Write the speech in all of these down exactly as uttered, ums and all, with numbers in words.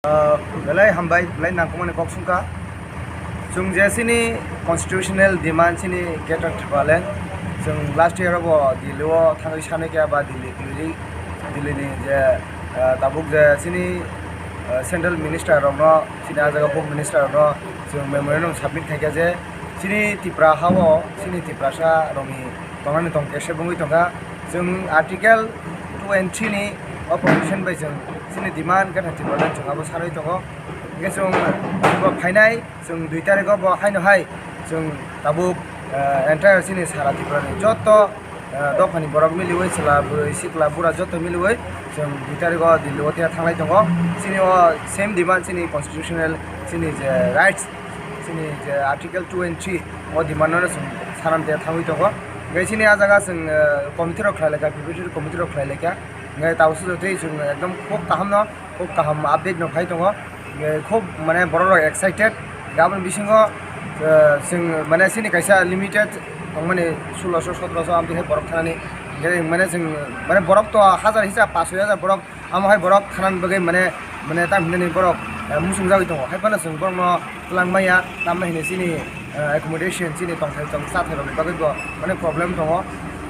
Ah, belai hambai, belai nangkukmani kok songkha. Chwng je chini constitutional demand chini Greater Tipraland, chwng last year bo Delhi o thangwi sanai kha ba Delhi, Delhi, Delhi ni je, ah, tabuk je chini, ah, central minister rokno, chini ah jaga home minister rokno chwng memorandum submit khaikha je chini Tipra ha o chini Tiprasa rokni tongnani tong kesa bwngwi tongkha. Chwng Article two and three ni o provision bai chwng chini demand khe thang Tripura chwng abo sanwi tongo. Hingkhe chwng bo phainai chwng dui tarikh o bo haino hai chwng tabuk, eh, entire chini sara Tripura ni joto, eh, dophani borok miliwi chwla bwrwi sikla bura joto miliwi chwng dui tarikh o Delhi o thanglai tongo. Chini o same demand chini constitutional chini je rights chini je Article two and three o demand no chwng sanam de thangwi tongo. Hingkhe chini ah jaga chwng, eh, committee rok khlai laikha, preparatory committee rok khlai laikha. Hingkhe tabuk sujotwi chwng ekdom khub kaham no, khub kaham update no phai tongo. Hingkhe khub mane borok rok excited. Aboni bisingo, eh, chwng mane chini kaisa limited tongmani sulosho sotrosho amtwi hai borok thanani. Hingkhe mane chwng mane borok to hajar hisa pash soi hajar borok. Amo hai borok thanani bagwi mane, mane tam hinani borok, eh, muchungjagwi tongo. Hai phano chwng borokno twlang maya, tamni hwnwi chini, eh, accommodation, chini tongthai tong chathai rokni bagwi bo mane problem tongo.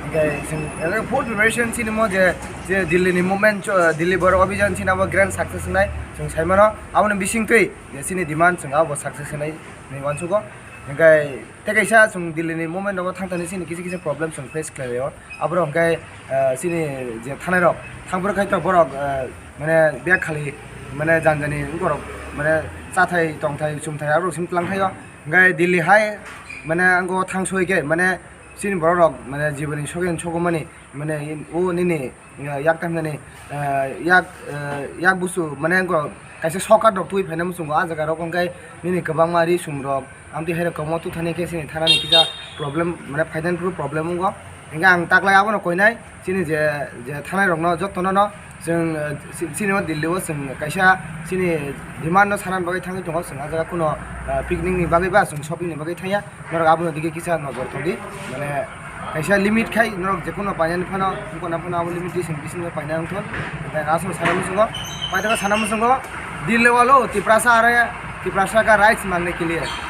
Hingkhe chwng, eh, full preparation chini mo je, je Delhi ni movement, eh, Delhi Borok Abhijan chini abo grand success wngnai chwng sai mano. Aboni bisingtwi je chini demand chwng abo success wngnai hinwi uansugo. Hingkhe tei kaisa chwng Delhi ni movement rogo thang thani chini kisa kisa problem chwng face khlai laio. Aborok hingkhe, eh, chini je thanai rok thang phuru khai to borok, eh, mane bek khali mane jani jani borok mane chathai tongthai chumthai aborok simi tlang thaio. Hingkhe Delhi hai mane ango thang soi khe mane chini borok rok mane jiboni sogwi sogomani mane o nini, eh, yak tam hinani, eh, yak, eh, yak busu mane wngkha kaisa shortcut rok twi phaina muchungo ah jaga rok hwnkhe nini kwbangma ri sum rok amtwi hai rok kwbangma twi thani khe chini thanani kisa problem mane financial problem wngo. Hingkhe ang taklai abono koinai chini je, je thanai rokno jotono no chwng, eh, chi-, chini o Delhi o chwng kaisa chini demand no sanani bagwi thangwi tongo chwng ah jaga kuno, eh, picnic ni bagwi ba chwng shopping ni bagwi thangya. Norok abono dige kisa nojor tongdi, mane kaisa limit khai norok jekhuno painani phano, wngkona phano abo limit twi chwng bisingo paina wngthun. Hingkhe aswk sana muchungo, paithago sana muchungo, Delhi walo Tiprasa are, Tiprasa ka rights mangna ke liye.